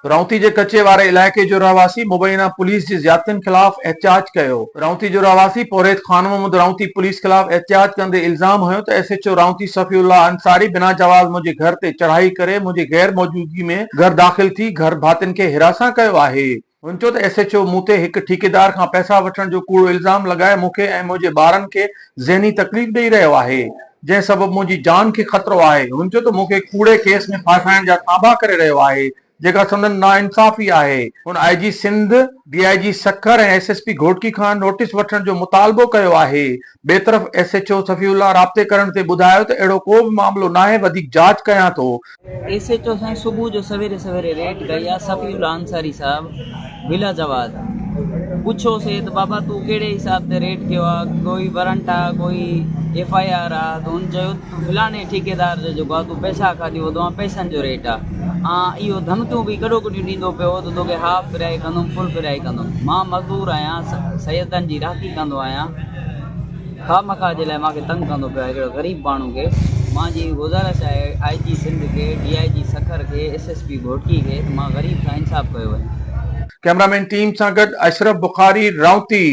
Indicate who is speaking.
Speaker 1: رونتي جي ڪچي واري علائقي جو رهواسي مبينا پوليس جي زيادتين خلاف احتجاج ڪيو. رونتي جو رهواسي پورهيت خان محمد رونتي پوليس خلاف احتجاج ڪندي الزام هنيو ته S H O Raunti Safiullah Ansari بنا جواز منهنجي گهر تي چڙهائي ڪري منهنجي غير موجودگي ۾ گهر داخل ٿي گهر ڀاتين کي هراسان ڪيو آهي. هن چيو ته ايس ايڇ او مون تي هڪ ٺيڪيدار کان پئسا وٺڻ جو ڪوڙو الزام لڳائي مون کي ۽ منهنجي ٻارن کي ذهني تڪليف ڏئي رهيو آهي جنهن سبب منهنجي جان کي خطرو آهي. هن چيو ته مون کي ڪوڙي ڪيس ۾ ڦاسائڻ جا ٿانڀا ڪري رهيو آهي جيڪا سندن ناانصافي آهي. هن I G Sindh, D I G Sukkur ۽ S S P Ghotki کان نوٽيس وٺڻ جو مطالبو ڪيو آهي. ٻئي طرف S H O Safiullah رابطي ڪرڻ تي ٻڌايو ته اهڙو ڪو به معاملو ناهي وڌيڪ جاچ ڪيان ٿو.
Speaker 2: ايس ايڇ او سائين صبح جو سويري سويري ريٽ ڪئي آ صفي الله انصاري صاحب بلا جواز پڇو سي ته بابا تو ڪهڙي حساب تي ريٽ ڪيو آ ڪوئي ورنٽ آ ڪوئي ايف I R آ ته هن چيو ته فلاڻي ٺيڪيدار جو جيڪو آ تو پئسا کاڌي وڌو آ پئسن جو ريٽ آ آ اهو ڌمڪيون به ڪڏو ڪڏيون ڏيندو پيو هو ته توکي هاف فرائي ڪندم فل فرائي ڪندم مان مزدور آهيان سيدن جي راکي ڪندو آهيان خواهه مخواهه جي لاء مان کي تنگ ڪندو پيو آهي هڪڙو غريب ماڻهو کي مان جي گذارش آهي آء جي سنڌ کي ڊي I جي سکر کي ايس ايس پي گهوٽڪي کي ته مان غريب سان انصاف ڪيو وڃي.
Speaker 1: ڪئميرا مين ٽيم سان گڏ اشرف بخاري رونتي.